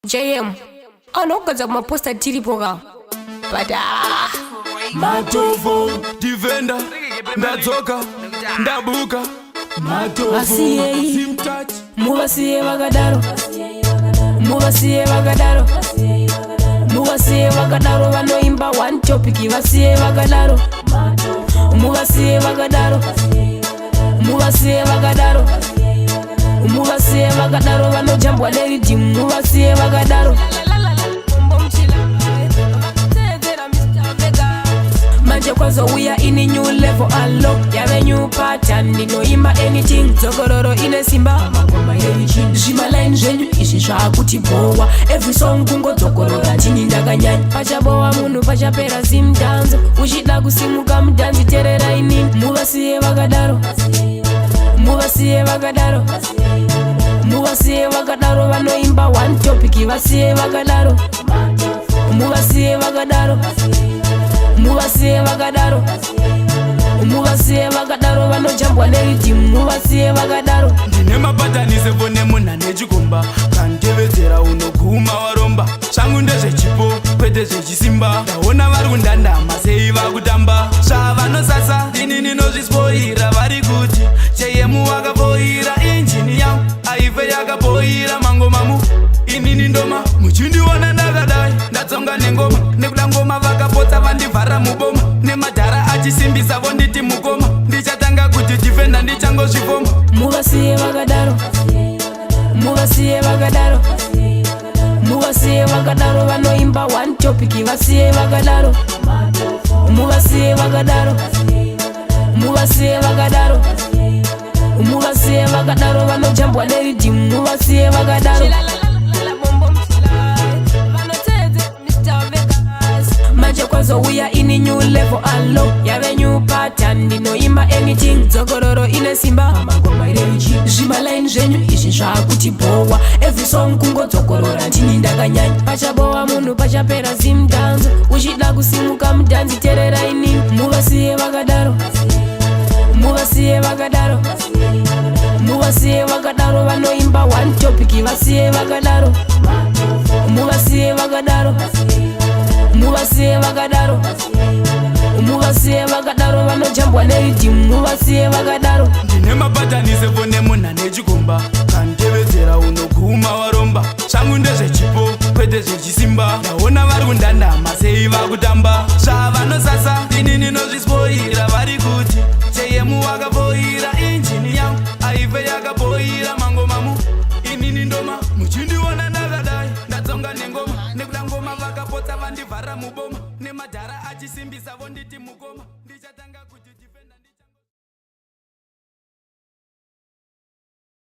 JM anogadza kumaposta tiripo ka, but ah. Matovu Defender, ndadzoka, ndabuka Matovu. Vasiyei. Simtouch. Muvasiye vakadaro, muvasiye vakadaro, muvasiye vakadaro. Vanoimba one topic, vasiye vakadaro, muvasiye vakadaro, muvasiye vakadaro, muvasiye vakadaro. Vanojambwa neriddim, muvasiye vakadaro. Manje kwazouya ini new level, unlock yave new pattern. Ndinoimba anything, dzokororo ine simba. Zvimaline zvenyu izvi zvaakuti bhowa, every song kungodzokorora. Tini ndakanyanya, pachabowa munhu, pachapera zimdanzo. Uchida kusimuka mudhanzi, terera inini. Muvasiye vakadaro, muvasiye vakadaro, muvasiye vakadaro. Vanoimba one topic, vasiye vakadaro, muvasiye vakadaro, muvasiye vakadaro, muvasiye vakadaro. Vanojambwa neriddim, muvasiye vakadaro. Ndine mapatanise nemunhu ane chikomba, kanditevedzera unoguma waromba. Zvangu ndezvechipo kwete zvechisimba. Ndaona vari kundandama, sei vakutamba zvavanosasa? Ini ndinozvispoira. Vari kuti JM wakaboira, injini yangu aife yakaboira. Mangomamu inini ndoma, muchindiona ndakadai, ndatsonga nengoma nekuda ngoma. Vakapotsa vandivhara muboma nemadhara achisimbisa, vonditi mukoma. Ndichatanga kuti Defender, ndichangozvifoma. Muvasiye vakadaro, muvasiye vakadaro, muvasiye vakadaro. Vanoimba one topic, vasiye vakadaro, muvasiye vakadaro, muvasiye vakadaro, muvasiye vakadaro. Vanojambwa neriddim, muvasiye vakadaro. Manje kwazouya ini new level, unlock yave new pattern. Ndinoimba anything, dzokororo ine simba. Zvimaline zvenyu izvi zvaakuti bhowa, every song kungodzokorora. Ndini ndakanyanya, pachabowa munhu, pachapera zimdanzo. Uchida kusimuka mudhanzi, terera inini. Muvasiye vakadaro, muvasiye vakadaro, muvasiye vakadaro. Vanoimba one topic, vasiye vakadaro, muvasiye vakadaro, muvasiye vakadaro, muvasiye vakadaro. Vanojambwa neriddim, muvasiye vakadaro. Ndine mapatanise nemunhu ane chikomba, kanditevedzera unoguma waromba. Zvangu ndezvechipo kwete zvechisimba. Ndaona vari kundandama, sei vakutamba zvavanosasa? Ini ndinozvispoira. Vari kuti JM wakaboira, injini yangu aife yakaboira. Mangomamu inini ndoma, muchindiona ndakadai, ndatsonga nengoma nekuda ngoma. Vakapotsa vandivhara muboma nemadhara achisimbisa, vonditi mukoma.